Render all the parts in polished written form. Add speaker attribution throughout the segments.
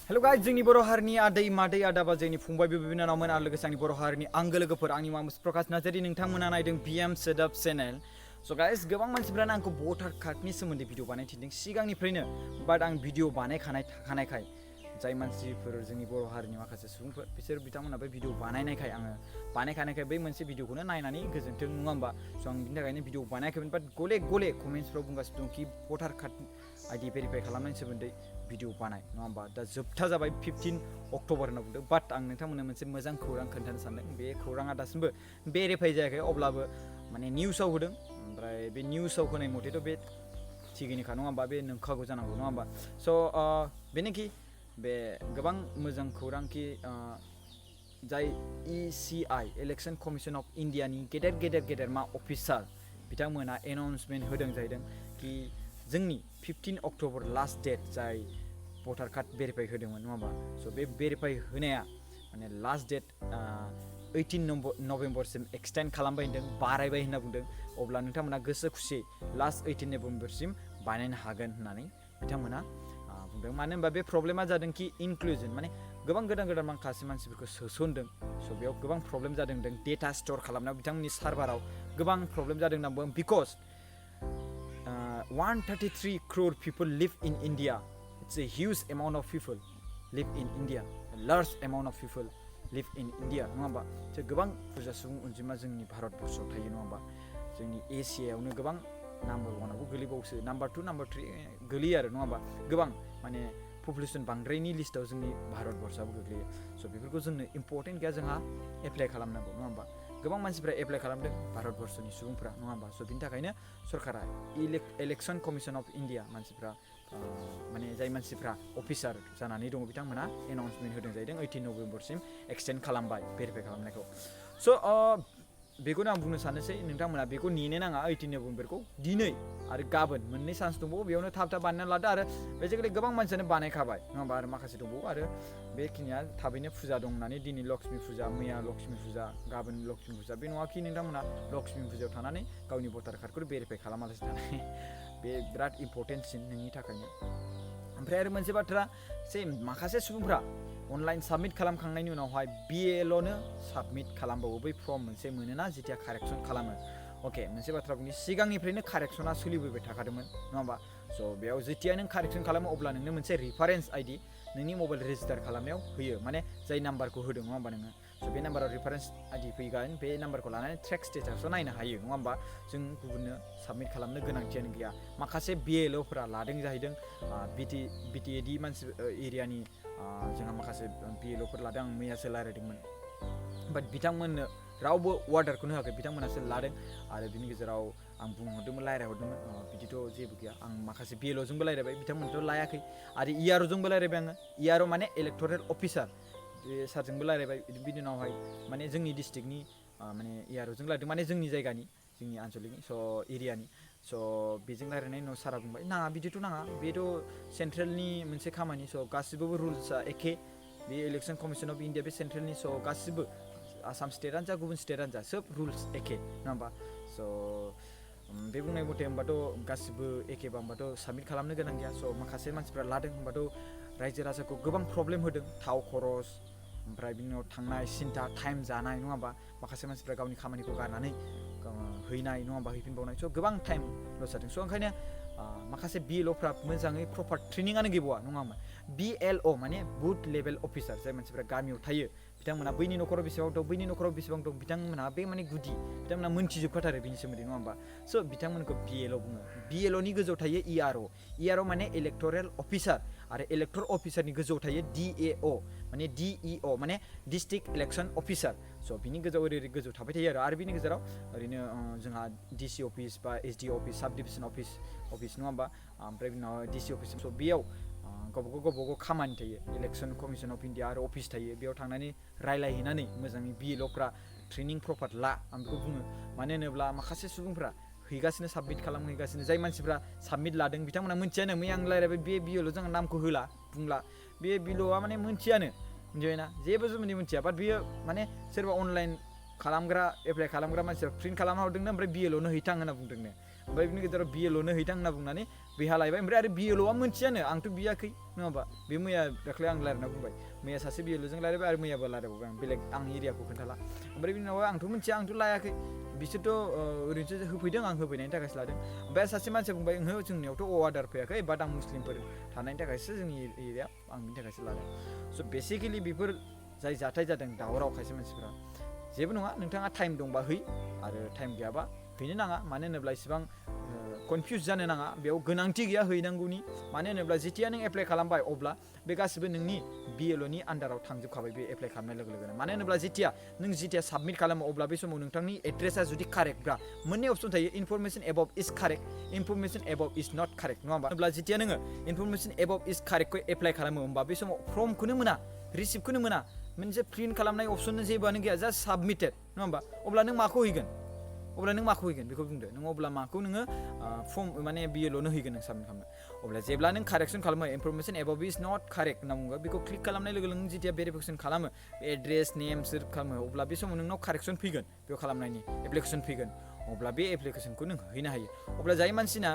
Speaker 1: Hello guys जोंनि बर' हारिनि आदै मादै आदाबा जोंनि फंबाय बिनानावमोन आरो लोगोसे आंनि बर' हारिनि आंगो लोगोफोर आंनि नाम प्रकाश नार्जारी नोंथांमोना नायदों बिएम सोदोब चेनेल स' गाइस गोबां मानसिफ्रानो आंखौ भटार कार्डनि सोमोन्दै भिडिअ बानायनो थिनदों सिगांनिफ्रायनो बाट आं भिडिअ बानायखानाय जाय मानसिफोर जोंनि बर' हारिनि माखासे सुबुंफोर बिसोर बिथांमोना बे भिडिअ बानायनायखाय आङो बानायखानायखाय बै मोनसे भिडिअखौनो नायनानै गोजोनथों नङा होमबा स' आं बिनि थाखायनो भिडिअ बानायाखैमोन बाट गले कमेन्ट्सफ्राव बुंगासिनो दं कि भटार कार्ड आइडि भेरिफाइ खालामनायनि सोमोन्दै भिडिअ बानाय नङा होमबा दा जोबथा जाबाय 15 अक्ट'बर होनना बुंदों बाट आं नोंथांमोननो मोनसे मोजां खौरां खोन्थानो सानदों बे खौराङा दासिमबो भेरिफाइ जायाखै अब्लाबो माने निउसाव होदों ओमफ्राय बे निउसाव होनाय मथेथ' बे थिगैनोखा नङा होमबा बे नंखागौ जानांगौ नङा होमबा स' बेनोखि बे गोबां मोजां खौरांखि जाय ECI इलेक्शन कमिशन अफ इन्डियानि गेदेरमा अफिसार बिथांमोना एनाउन्समेन्ट होदों जाहैदों कि जोंनि 15 अक्ट'बर लास्ट डेट जाय भटार कार्ड भेरिफाइ होदोंमोन नङा होमबा स' बे भेरिफाइ होनाया माने लास्ट डेट 18 नभेम्बरसिम एक्सटेन्ड खालामबाय होनदों बारायबाय होनना बुंदों अब्ला नोंथांमोना गोसो खुसियै लास्ट 18 नभेम्बरसिम बानायनो हागोन होननानै बिथांमोना बुंदों मानो होनबा बे प्रब्लेमा जादों कि इनक्लुजन माने गोबां गोदान माखासे मानसिफोरखौ सोसनदों स' बेयाव गोबां प्रब्लेम जादों होनदों डेटा स्ट'र खालामनायाव बिथांमोननि सार्भाराव गोबां प्रब्लेम जादों होनना बुंदों because 133 crore people live in India. It's a huge amount of people live in India. A large amount of people live in India. नङा होमबा गोबां बुरजा सुबुं अनजिमा जोंनि भारतबर्षआव थायो नङा होमबा जोंनि एसियायावनो गोबां नाम्बार 1आवबो गोलैबावोसो नाम्बार 2 नाम्बार 3 गोलैयो आरो नङा होमबा गोबां माने पपुलेसन बांद्रायनि लिस्टआव जोंनि भारतबर्षआबो गोग्लैयो स' बेफोरखौ जोंनो इम्परटेन्ट गैया जोंहा एप्लाइ खालामनांगौ नङा होमबा गोबां मानसिफ्रा एप्लाइ खालामदों भारतबर्षनि सुबुंफ्रा नङा होमबा स' बिनि थाखायनो सरकारा इलेक्शन कमिशन अफ इन्डिया मानसिफ्रा माने जाय मानसिफ्रा अफिसार जानानै दङ बिथांमोना एनाउन्समेन्ट होदों जाहैदों 18 नभेम्बरसिम एक्सटेन्ड खालामबाय भेरिफाइ खालामनायखौ स' बेखौनो आं बुंनो सानोसै नोंथांमोना बेखौ नेनो नाङा 18 नभेम्बरखौ दिनै आरो गाबोन मोननै चान्स दंबावो बेयावनो थाब बानायना लादो आरो बेसिकेलि गोबां मानसियानो बानायखाबाय नङा होमबा आरो माखासे दंबावो आरो बेखिनिया थाबैनो फुजा दं होननानै दिनै लक्ष्मी फुजा मैया लक्ष्मी फुजा गाबोन लक्ष्मी फुजा बे नङा कि नोंथांमोना लक्ष्मी फुजायाव थानानै गावनि भटार कार्डखौ भेरिफाइ खालामालासिनो थानाय बे बिराद इम्परटेन्टसिन नोंनि थाखायनो ओमफ्राय आरो मोनसे बाथ्रा माखासे सुबुंफ्रा अनलाइन साबमिट खालामखांनायनि उनावहाय BLOनो साबमिट खालामबावो बै फर्म मोनसे मोनोना जेथिया कारेक्सन खालामो अके मोनसे बाथ्रा बुंनि सिगांनिफ्रायनो कारेक्सना सोलिबोबाय थाखादोंमोन नङा होमबा स' बेयाव जेथिया नों कारेक्सन खालामो अब्ला नोंनो मोनसे रिफारेन्स आइडि नोंनि मबाइल रेजिस्टार खालामनायाव होयो माने जाय नाम्बारखौ होदों नङा होमबा नोङो स' बे नाम्बाराव रिफारेन्स आइडि फैगोन बे नाम्बारखौ लानानै ट्रेक स्टेटासआव नायनो हायो नङा होमबा जों गुबुननो साबमिट खालामनो गोनांथियानो गैया माखासे BLOफोरा लादों जाहैदों BTAD मानसि एरियानि जोंहा माखासे BLOफोर लादों आं मैयासो रायज्लायदोंमोन बाट बिथांमोननो रावबो अर्डारखौनो होआखै बिथांमोनासो लादों आरो बिनि गेजेराव आं बुंहरदोंमोन रायज्लायहरदोंमोन बिदिथ' जेबो गैया आं माखासे BLOजोंबो रायज्लायबाय बिथांमोनथ' लायाखै आरो EROजोंबो रायज्लायबाय आङो ERO माने इलेक्टरेल अफिसार बे सारजोंबो रायज्लायबाय बिनि उनावहाय माने जोंनि डिस्ट्रिक्टनि माने EROजों रायज्लायदों माने जोंनि जायगानि जोंनि आनसलिकनि स' एरियानि स' बेजों रायज्लायनायनि उनाव सारा बुंबाय नाङा बिदिथ' नाङा बेथ' सेन्ट्रेलनि मोनसे खामानि स' गासिबो रुल्सआ एखे बे इलेक्शन कमिशन अफ इन्डिया बे सेन्ट्रेलनि स' गासिबो आसाम स्टेटआनो जा गुबुन स्टेटआनो जा सोब रुल्स एखे नङा होमबा स' बे बुंनाय मथे होमबाथ' गासिबो एखेबा होमबाथ' साबमिट खालामनो गोनां गैया स' माखासे मानसिफ्रा लादों होमबाथ' रायजो राजाखौ गोबां प्रब्लेम होदों थाव खरस ओमफ्राय बिनि उनाव थांनाय सिन्था टाइम जानाय नङा होमबा माखासे मानसिफ्रा गावनि खामानिखौ गारनानै हैनाय नङा होमबा हैफिनबावनाय स' गोबां टाइम लस जादों स' ओंखायनो माखासे BLOफ्रा मोजाङै प्रपार ट्रेनिङानो गैबावा नङा होमबा BLO माने बुथ लेभेल अफिसार जाय मानसिफ्रा गामियाव थायो बिथांमोना बैनि न'खराव बेसेबां दं बैनि न'खराव बेसेबां दं बिथांमोनहा बे माने गुदि बिथांमोना मोनथिजोबखाथारो बिनि सोमोन्दै नङा होमबा स' बिथांमोनखौ BLO बुङो BLOनि गोजौआव थायो ERO माने इलेक्टरेल अफिसार आरो इलेक्ट'र अफिसारनि गोजौआव थायो DAO माने DEO माने डिस्ट्रिक्ट इलेक्शन अफिसार स' बिनि गोजौआव ओरै गोजौ थाबाय थायो आरो बिनि गेजेराव ओरैनो जोंहा DC अफिस बा SD अफिस साब डिभिजन अफिस नङा होमबा ओमफ्राय बिनि उनाव DC अफिस स' बेयाव गावबागाव खामानि थायो इलेक्शन कमिशन अफ इन्डिया आरो अफिस थायो बेयाव थांनानै रायलायहैनानै मोजाङै BLOफ्रा ट्रेनिं प्रपार ला आं बेखौ बुङो मानो होनोब्ला माखासे सुबुंफ्रा हैगासिनो साबमिट खालामहैगासिनो जाय मानसिफ्रा साबमिट लादों बिथांमोना मोनथियानो मैया आं रायलायबाय बे BLOजों नामखौ होला बुंला बे BLOआ माने मोनथियानो मिथिबायना जेबो सोमोन्दै मोनथिया बाट बियो माने सोरबा अनलाइन खालामग्रा एप्लाइ खालामग्रा मानसिया प्रिन्ट खालामना हरदोंनो ओमफ्राय BLOनो हैथां होनना बुंदोंनो ओमफ्राय बिनि गेजेराव BLO नो हैथां होनना बुंनानै बेहा लायबाय ओमफ्राय आरो BLO आ मोनथियानो आंथ' बियाखै नङा होमबा बे मैया दाख्लै आं रायलायना बुंबाय मैया सासे BLO जों रायलायबाय आरो मैयाबो रायलायबावबाय आं बेलेग आं एरियाखौ खोन्थाला ओमफ्राय बिनि उनाव आंथ' मिथिया आंथ' लायाखै बिसोरथ' ओरैनोसो होफैदों आं होफैनायनि थाखायसो लादों ओमफ्राय सासे मानसिया बुंबाय ओहो जोंनियावथ' अर्डार फैयाखै बाट आं मुस्लिमफोर थानायनि थाखायसो जोंनि एरिया आं बिनि थाखायसो लादों स' बेसिकेलि बेफोर जाय जाथाय जादों दावराव खायसे मानसिफ्रा जेबो नङा नोंथाङा टाइम दंबा है आरो टाइम गैयाबा हैनो नाङा मानो होनोब्ला इसेबां कनफिउस जानो नाङा बेयाव गोनांथि गैया हैनांगौनि मानो होनोब्ला जेथिया नों एप्लाइ खालामबाय अब्ला बे गासिबो नोंनि BLO नि आन्दाराव थांजोबखाबाय बे एप्लाइ खालामनाय लोगो लोगोनो मानो होनोब्ला जेथिया साबमिट खालामो अब्ला बे समाव नोंथांनि एड्रेसा जुदि कारेक्टब्ला मोननै अपसन थायो information about is correct information about is not correct नङा होमबा होनब्ला जेथिया नोङो इनफरमेसन एबाउट इज कारेक्टखौ एप्लाइ खालामो होमबा बे समाव फर्मखौनो मोना रिसिप्टखौनो मोना मोनसे प्रिन्ट खालामनाय अपसन जेबोआनो गैया जास्ट साबमिटेड नङा होमबा अब्ला नों माखौ हैगोन बेखौ बुंदो नों अब्ला माखौ नोङो फर्म माने BLO नो हैगोन नों साबमिट खालामनो अब्ला जेब्ला नों कारेक्सन खालामो information about is not correct होनना बुङो बेखौ क्लिक खालामनाय लोगो लोगो जेथिया भेरिफिकेसन खालामो एड्रेस नेम सोर खालामो अब्ला बे समाव नोंनाव कारेक्सन फैगोन बेयाव खालामनायनि एप्लिकेसन फैगोन अब्ला बे एप्लिकेसनखौ नों हैनो हायो अब्ला जाय मानसिना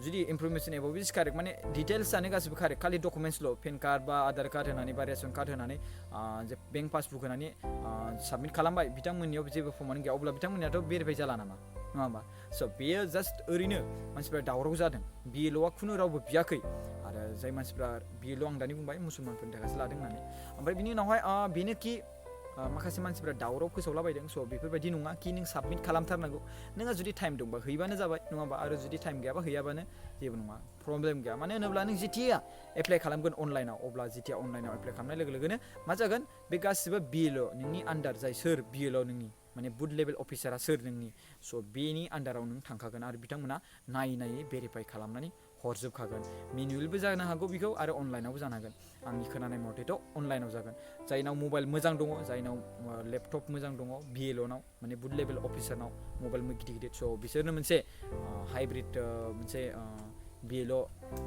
Speaker 1: जुदि इनफरमेसन एबाउट इज कारेक्ट माने डिटेल्सआनो गासिबो कारेक्ट खालि डकुमेन्टसल' पेन कार्ड बा आधार कार्ड होनानै बा रेशन कार्ड होनानै बेंक पासबुक होनानै साबमिट खालामबाय बिथांमोननियाव जेबो फर्मानो गैया अब्ला बिथांमोननियाथ' भेरिफाइ जाला नामा नङा होमबा स' बेयो जास्ट ओरैनो मानसिफ्रा दावराव जादों BLO आ खुनु रावबो बियाखै आरो जाय मानसिफ्रा BLO आं दानि बुंबाय मुसलमानफोरनि थाखायसो लादों होननानै ओमफ्राय बिनि उनावहाय बेनोखि माखासे मानसिफ्रा दावराव फोसावलाबायदों स' बेफोरबायदि नङा कि नों साबमिट खालामथारनांगौ नोंहा जुदि टाइम दंबा हैबानो जाबाय नङा होमबा आरो जुदि टाइम गैयाबा हैयाबानो जेबो नङा प्रब्लेम गैया मानो होनोब्ला नों जेथिया एप्लाइ खालामगोन अनलाइनाव अब्ला जेथिया अनलाइनाव एप्लाइ खालामनाय लोगो लोगोनो मा जागोन बे गासिबो BLO नोंनि आन्दार जाय सोर BLO नोंनि माने बुथ लेभेल अफिसारा सोर नोंनि स' बेनि आन्दाराव नों थांखागोन आरो बिथांमोना नायै भेरिफाइ खालामनानै हरजोबखागोन मेनुवेलबो जानो हागौ बेखौ आरो अनलाइनावबो जानो हागोन आंनि खोनानाय मथेथ' अनलाइनाव जागोन जायनाव मबाइल मोजां दङ जायनाव लेपटप मोजां दङ BLO नाव माने बुथ लेभेल अफिसारनाव मबाइल गिदिर स' बिसोरनो मोनसे हाइब्रिद मोनसे BLO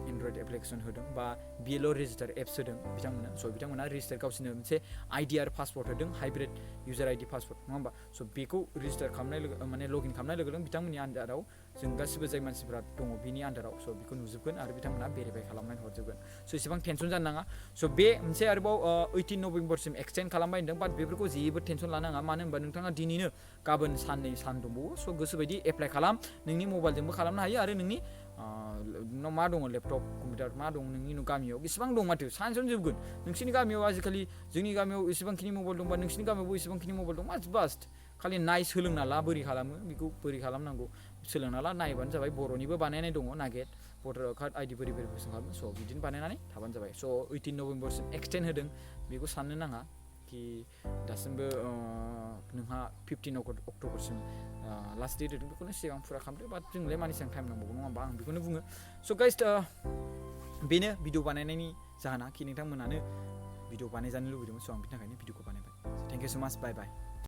Speaker 1: एन्ड्रइड एप्लिकेसन होदों बा BLO रेजिस्टार एप्स होदों बिथांमोना स' बिथांमोना रेजिस्टार गावसोरनो मोनसे ID आरो पासवर्ड होदों हाइब्रिद इउजार ID पासवर्ड नङा होमबा स' बेखौ रेजिस्टार खालामनाय लोगो माने लगइन खालामनाय लोगो लोगो बिथांमोननि आन्दाराव जों गासिबो जाय मानसिफ्रा दङ बिनि आन्दाराव स' बेखौ नुजोबगोन आरो बिथांमोना भेरिफाइ खालामनानै हरजोबगोन स' एसेबां टेनसन जानो नाङा स' बे मोनसे आरोबाव 18 नभेम्बरसिम एक्सटेन्ड खालामबाय होनदों बाट बेफोरखौ जेबो टेनसन लानाङा मानो होनबा नोंथाङा दिनैनो गाबोन साननै सान दंबावो स' गोसोबायदि एप्लाइ खालाम नोंनि मबाइलजोंबो खालामनो हायो आरो नोंनि नोंनाव मा दङ लेपटप कम्पिउटार मा दं नोंनि गामियाव बेसेबां दं माथो सानसेयावनो जोबगोन नोंसिनि गामियाव आजिखालि जोंनि गामियाव एसेबांखिनि मबाइल दंबा नोंसिनि गामियावबो एसेबांखिनि मबाइल दं बास्ट खालि सोलोंना ला बोरै खालामो बेखौ बोरै खालामनांगौ सोलोंना ला नायबानो जाबाय बर'निबो बानायनाय दङ नागेट भटार कार्ड ID बोरै भेरिफिकेसन खालामो स' बिदिनो बानायनानै थाबानो जाबाय स' 18 नभेम्बरसिम एक्सटेन्ड होदों बेखौ साननो नाङा कि दासिमबो नोंहा 15 अक्ट'बरसिम लास्ट डेट होदों बेखौनो सिगां फुरा खालामदो बाट जोंलाय मानि सिगां टाइम नांबावगौ नङा होमबा आं बेखौनो बुङो स' गाइस बेनो भिडिअ बानायनायनि जाहोना कि नोंथांमोनानो भिडिअ बानायजानो लुबैदोंमोन स' आं बिनि थाखायनो भिडिअखौ बानायबाय थेंक इउ सो माच बाय बाय